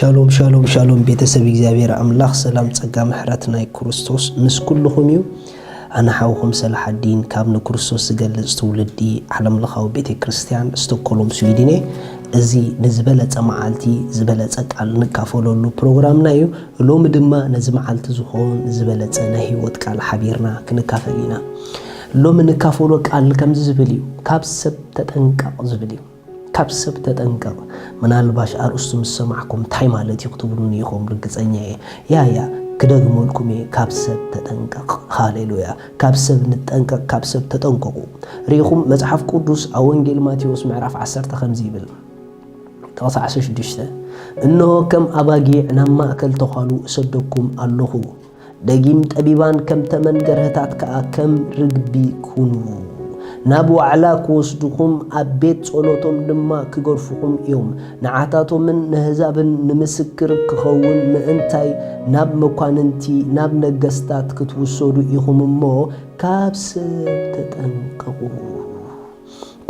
ሻሎም ሻሎም ሻሎም፣ ቤተሰብ እግዚኣብሔር ኣምላኽ፣ ሰላም ጸጋ ምሕረት ናይ ክርስቶስ ምስ ኩልኹም እዩ። ኣነ ሓውኹም ሰላሓዲን ካብ ንክርስቶስ ዝገልጽ ትውልዲ ዓለምለኻዊ ቤተ ክርስቲያን ስቶኮሎም ስዊድን እየ። እዚ ንዝበለጸ መዓልቲ ዝበለጸ ቃል ንካፈለሉ ፕሮግራምና እዩ። ሎሚ ድማ ነዚ መዓልቲ ዝኾን ዝበለጸ ናይ ህይወት ቃል ሓቢርና ክንካፈል ኢና። ሎሚ ንካፈሎ ቃል ከምዚ ዝብል እዩ፣ ካብ ሰብ ተጠንቀቕ ዝብል እዩ። ካብ ሰብ ተጠንቀቕ። ምናልባሽ ኣርእስቱ ምስ ሰማዕኩም እንታይ ማለት እዩ ክትብሉኒ ኢኹም ርግጸኛ እየ። ያ ያ ክደግመልኩም እየ፣ ካብ ሰብ ተጠንቀቕ። ሃሌሉያ። ካብ ሰብ ንጠንቀቕ፣ ካብ ሰብ ተጠንቀቑ። ርኢኹም መጽሓፍ ቅዱስ ኣብ ወንጌል ማቴዎስ ምዕራፍ ዓሰርተ ከምዚ ይብል፣ ጥቕሲ ዓሰርተ ሽዱሽተ፣ እንሆ ከም ኣባጊዕ ናብ ማእከል ተዃሉ እሰደኩም ኣለኹ። ደጊም ጠቢባን ከም ተመን ገርህታት ከኣ ከም ርግቢ ኩኑ። ናብ ዋዕላ ክወስዱኹም ኣብ ቤት ጸሎቶም ድማ ክገርፉኹም እዮም። ንዓታቶምን ንህዛብን ንምስክር ክኸውን ምእንታይ ናብ መኳንንቲ ናብ ነገስታት ክትውሰዱ ኢኹም እሞ ካብ ሰብ ተጠንቀቑ።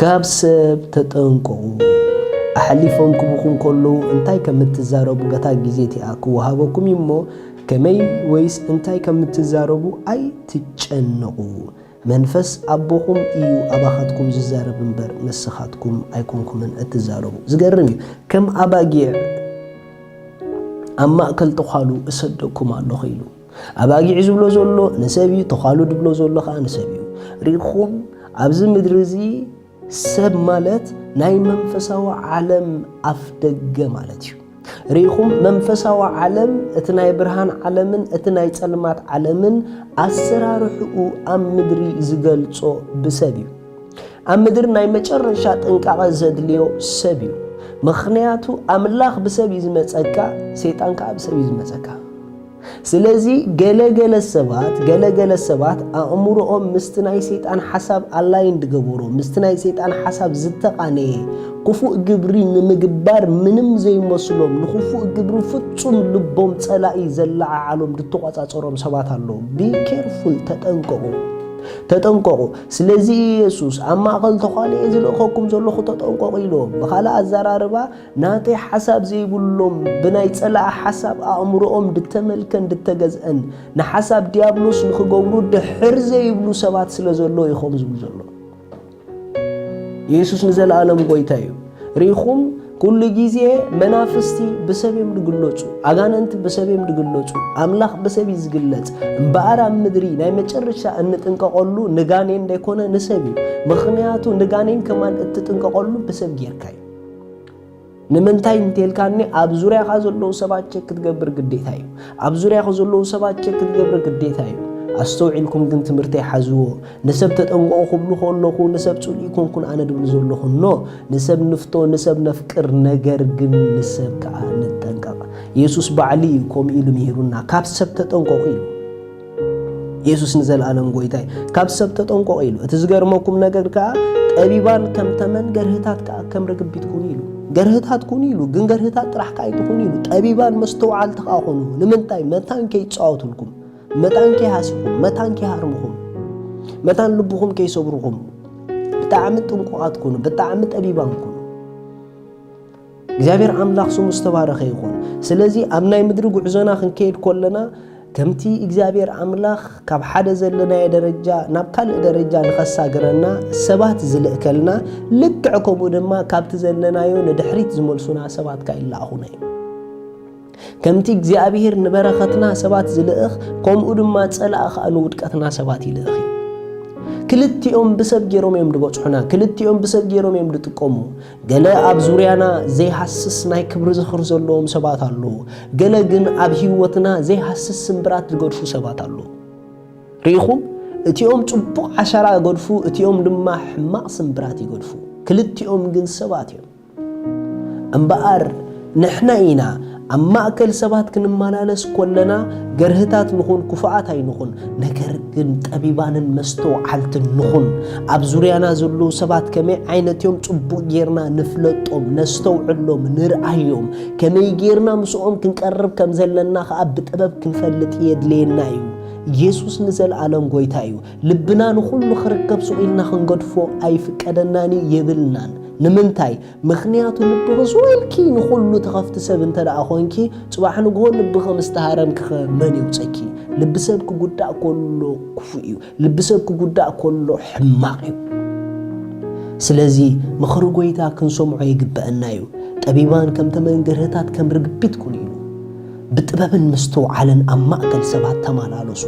ካብ ሰብ ተጠንቀቑ። ኣሕሊፎም ክቡኹም ከለዉ እንታይ ከም እትዛረቡ በታ ግዜ እቲኣ ክወሃበኩም እዩ እሞ ከመይ ወይስ እንታይ ከም እትዛረቡ ኣይትጨነቑ። መንፈስ ኣቦኹም እዩ ኣባኻትኩም ዝዛረብ እምበር ንስኻትኩም ኣይኮንኩምን እትዛረቡ። ዝገርም እዩ። ከም ኣባጊዕ ኣብ ማእከል ተዃሉ እሰደኩም ኣለኹ ኢሉ። ኣባጊዕ ዝብሎ ዘሎ ንሰብ እዩ፣ ተዃሉ ዝብሎ ዘሎ ኸኣ ንሰብ እዩ። ርኢኹም ኣብዚ ምድሪ እዚ ሰብ ማለት ናይ መንፈሳዊ ዓለም ኣፍ ደገ ማለት እዩ። ርኢኹም መንፈሳዊ ዓለም እቲ ናይ ብርሃን ዓለምን እቲ ናይ ጸልማት ዓለምን ኣሰራርሕኡ ኣብ ምድሪ ዝገልጾ ብሰብ እዩ። ኣብ ምድሪ ናይ መጨረሻ ጥንቃቐ ዘድልዮ ሰብ እዩ። ምኽንያቱ ኣምላኽ ብሰብ እዩ ዝመጸካ፣ ሰይጣን ከኣ ብሰብ እዩ ዝመጸካ። ስለዚ ገለ ገለ ሰባት ገለ ገለ ሰባት ኣእምሮኦም ምስቲ ናይ ሰይጣን ሓሳብ ኣላይን ዝገበሮ ምስቲ ናይ ሰይጣን ሓሳብ ዝተቓነየ ክፉእ ግብሪ ንምግባር ምንም ዘይመስሎም ንክፉእ ግብሪ ፍጹም ልቦም ጸላኢ ዘለዓዓሎም ዝተቖጻጸሮም ሰባት ኣለዉ። Be careful፣ ተጠንቀቑ፣ ተጠንቀቑ። ስለዚ ኢየሱስ ኣብ ማእከል ተዃልየ ዝልእኸኩም ዘለኹ ተጠንቀቑ ኢልዎም። ብኻልእ ኣዘራርባ ናተይ ሓሳብ ዘይብሎም ብናይ ጸላኢ ሓሳብ ኣእምሮኦም ድተመልከን ድተገዝአን ንሓሳብ ዲያብሎስ ንኽገብሩ ድሕር ዘይብሉ ሰባት ስለ ዘለዉ ኢኹም ዝብሉ ዘሎ። ኢየሱስ ንዘለኣለም ጎይታ እዩ። ርኢኹም፣ ኩሉ ግዜ መናፍስቲ ብሰብ እዮም ድግለጹ፣ ኣጋንንቲ ብሰብ እዮም ድግለጹ፣ ኣምላኽ ብሰብ እዩ ዝግለጽ። እምበኣር ኣብ ምድሪ ናይ መጨረሻ እንጥንቀቐሉ ንጋኔን እንዳይኮነ ንሰብ እዩ። ምኽንያቱ ንጋኔን ከማን እትጥንቀቐሉ ብሰብ ጌርካ እዩ። ንምንታይ እንተልካኒ ኣብ ዙርያኻ ዘለዉ ሰባት ቸክ ክትገብር ግዴታ እዩ። ኣብ ዙርያኻ ዘለዉ ሰባት ቸክ ክትገብር ግዴታ እዩ። ኣስተውዒልኩም ግን ትምህርተይ ሓዝዎ። ንሰብ ተጠንቀቑ ክብሉ ከለኹ ንሰብ ጽሉእ ይኮንኩን ኣነ ድብል ዘለኹ ኖ፣ ንሰብ ንፍቶ፣ ንሰብ ነፍቅር፣ ነገር ግን ንሰብ ከኣ ንጠንቀቕ። የሱስ ባዕሉ እዩ ከምኡ ኢሉ ምሂሩና፣ ካብ ሰብ ተጠንቀቑ ኢሉ። የሱስ ንዘለኣለም ጎይታ እዩ። ካብ ሰብ ተጠንቀቑ ኢሉ። እቲ ዝገርመኩም ነገር ከኣ ጠቢባን ከም ተመን ገርህታት ከኣ ከም ርግቢት ኩኑ ኢሉ። ገርህታት ኩኑ ኢሉ፣ ግን ገርህታት ጥራሕ ከኣ ኣይትኹኑ ኢሉ። ጠቢባን መስተውዓልቲ ከኣ ኩኑ። ንምንታይ? መታን ከይጻወቱልኩም፣ መታን ከይሃስኹም፣ መታን ከይሃርምኹም፣ መታን ልብኹም ከይሰብርኹም። ብጣዕሚ ጥንቁቓት ኩኑ፣ ብጣዕሚ ጠቢባን ኩኑ። እግዚኣብሔር ኣምላኽ ስሙ ዝተባረኸ ይኹን። ስለዚ ኣብ ናይ ምድሪ ጉዕዞና ክንከይድ ከለና ከምቲ እግዚኣብሔር ኣምላኽ ካብ ሓደ ዘለናዮ ደረጃ ናብ ካልእ ደረጃ ንኸሳግረና ሰባት ዝልእከልና፣ ልክዕ ከምኡ ድማ ካብቲ ዘለናዮ ንድሕሪት ዝመልሱና ሰባት ከኣ ይለኣኹና እዮም። ከምቲ እግዚኣብሔር ንበረኸትና ሰባት ዝልእኽ፣ ከምኡ ድማ ጸላኢ ኸኣ ንውድቀትና ሰባት ይልእኽ እዩ። ክልቲኦም ብሰብ ገይሮም እዮም ዝበጽሑና፣ ክልቲኦም ብሰብ ገይሮም እዮም ዝጥቀሙ። ገለ ኣብ ዙርያና ዘይሃስስ ናይ ክብሪ ዝኽሪ ዘለዎም ሰባት ኣለዉ። ገለ ግን ኣብ ህይወትና ዘይሃስስ ስምብራት ዝገድፉ ሰባት ኣለዉ። ርኢኹም? እቲኦም ጽቡቕ ዓሻራ ይገድፉ፣ እቲኦም ድማ ሕማቕ ስምብራት ይገድፉ። ክልቲኦም ግን ሰባት እዮም። እምበኣር ንሕና ኢና ኣብ ማእከል ሰባት ክንመላለስ ከለና ገርህታት ንኹን፣ ክፉኣት ኣይንኹን፣ ነገር ግን ጠቢባንን መስተውዓልትን ንኹን። ኣብ ዙርያና ዘለዉ ሰባት ከመይ ዓይነት እዮም ጽቡቕ ጌርና ንፍለጦም፣ ነስተውዕሎም፣ ንርኣዮም። ከመይ ጌርና ምስኦም ክንቀርብ ከም ዘለና ኸኣ ብጥበብ ክንፈልጥ የድልየና እዩ። የሱስ ንዘለኣለም ጐይታ እዩ። ልብና ንኹሉ ክርከብ ስቕ ኢልና ክንገድፎ ኣይፍቀደናን እዩ፣ የብልናን። ንምንታይ? ምኽንያቱ ልብኺ ስቕ ኢልኪ ንኹሉ ትኸፍቲ ሰብ እንተ ደኣ ኾንኪ፣ ጽባሕ ንግሆ ልብኺ ምስ ተሃረምኪኸ መን የውጸኪ? ልቢ ሰብ ክጉዳእ ከሎ ክፉእ እዩ። ልቢ ሰብ ክጉዳእ ከሎ ሕማቕ እዩ። ስለዚ ምኽሪ ጐይታ ክንሰምዖ ይግበአና እዩ። ጠቢባን ከምቲ መንገርህታት ከም ርግቢት ኩኑ ኢሉ። ብጥበብን ምስትውዓልን ኣብ ማእከል ሰባት ተመላለሱ።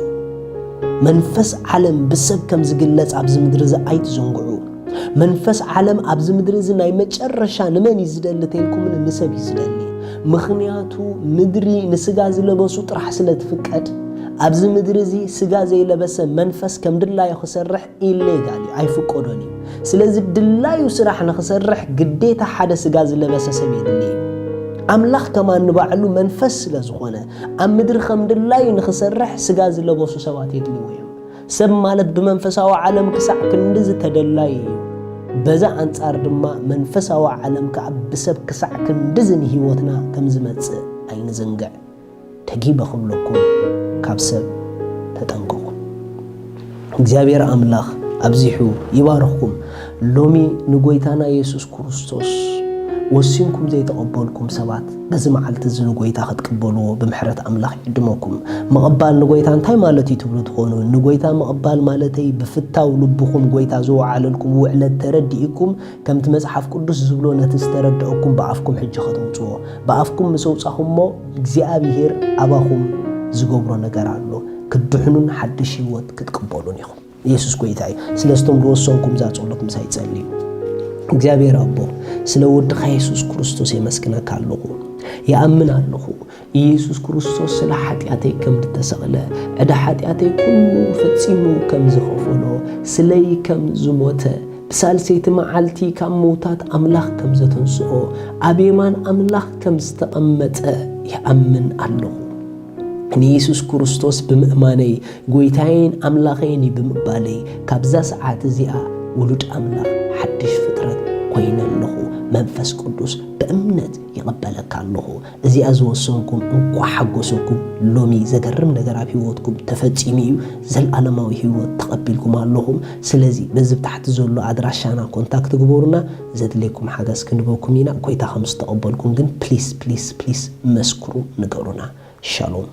መንፈስ ዓለም ብሰብ ከም ዝግለጽ ኣብዚ ምድሪ እዚ ኣይትዘንግዑ። መንፈስ ዓለም ኣብዚ ምድሪ እዚ ናይ መጨረሻ ንመን እዩ ዝደሊ ተልኩምኒ ንሰብ እዩ ዝደሊ። ምኽንያቱ ምድሪ ንስጋ ዝለበሱ ጥራሕ ስለ ትፍቀድ፣ ኣብዚ ምድሪ እዚ ስጋ ዘይለበሰ መንፈስ ከም ድላዩ ክሰርሕ ኢሌጋል እዩ፣ ኣይፍቀዶን እዩ። ስለዚ ድላዩ ስራሕ ንኽሰርሕ ግዴታ ሓደ ስጋ ዝለበሰ ሰብ የድሊ እዩ። ኣምላኽ ከማን ንባዕሉ መንፈስ ስለ ዝኾነ፣ ኣብ ምድሪ ከም ድላዩ ንኽሰርሕ ስጋ ዝለበሱ ሰባት የድልይዎ እዮም። ሰብ ማለት ብመንፈሳዊ ዓለም ክሳዕ ክንድዚ ተደላዩ እዩ። በዛ ኣንጻር ድማ መንፈሳዊ ዓለም ከኣ ብሰብ ክሳዕ ክንድዚ ንህይወትና ከም ዝመጽእ ኣይንዘንግዕ። ደጊመ ክብለኩም፣ ካብ ሰብ ተጠንቀቑ። እግዚኣብሔር ኣምላኽ ኣብዚሑ ይባርኽኩም። ሎሚ ንጎይታና የሱስ ክርስቶስ ወሲንኩም ዘይተቐበልኩም ሰባት፣ በዚ መዓልቲ እዚ ንጎይታ ክትቅበልዎ ብምሕረት ኣምላኽ ይዕድመኩም። ምቕባል ንጎይታ እንታይ ማለት እዩ ትብሉ ትኾኑ? ንጎይታ ምቕባል ማለተይ ብፍታው ልብኹም ጎይታ ዝወዓለልኩም ውዕለት ተረዲእኩም፣ ከምቲ መጽሓፍ ቅዱስ ዝብሎ ነቲ ዝተረድአኩም ብኣፍኩም ሕጂ ከተውጽዎ። ብኣፍኩም ምስ ኣውጻኹሞ እግዚኣብሔር ኣባኹም ዝገብሮ ነገር ኣሎ። ክትድሕኑን ሓድሽ ህይወት ክትቅበሉን ኢኹም። ኢየሱስ ጎይታ እዩ። ስለስቶም ዝወሰንኩም እዛ ጸሎት ምሳይ ጸልዩ። እግዚኣብሔር ኣቦ፣ ስለ ወድኻ የሱስ ክርስቶስ የመስግነካ ኣለኹ። ይኣምን ኣለኹ። ኢየሱስ ክርስቶስ ስለ ሓጢኣተይ ከም ዝተሰቕለ፣ ዕዳ ሓጢኣተይ ኩሉ ፈጺሙ ከም ዝኸፈሎ፣ ስለይ ከም ዝሞተ፣ ብሳልሰይቲ መዓልቲ ካብ ምውታት ኣምላኽ ከም ዘተንስኦ፣ ኣብ የማን ኣምላኽ ከም ዝተቐመጠ ይኣምን ኣለኹ። ንየሱስ ክርስቶስ ብምእማነይ፣ ጎይታየን ኣምላኸይን እዩ ብምባለይ፣ ካብዛ ሰዓት እዚኣ ውሉድ ኣምላኽ፣ ሓድሽ ፍጥረት ኮይነ ኣለኹ። መንፈስ ቅዱስ ብእምነት ይቐበለካ ኣለኹ። እዚኣ ዝወሰንኩም እንኳዕ ሓጎሰኩም። ሎሚ ዘገርም ነገር ኣብ ህይወትኩም ተፈጺሙ እዩ። ዘልኣለማዊ ህይወት ተቐቢልኩም ኣለኹም። ስለዚ በዚ ብታሕቲ ዘሎ ኣድራሻና ኮንታክት ግበሩና። ዘድልየኩም ሓገዝ ክንበኩም ኢና። ጎይታ ከም ዝተቐበልኩም ግን ፕሊስ፣ ፕሊስ፣ ፕሊስ መስክሩ፣ ንገሩና። ሻሎም።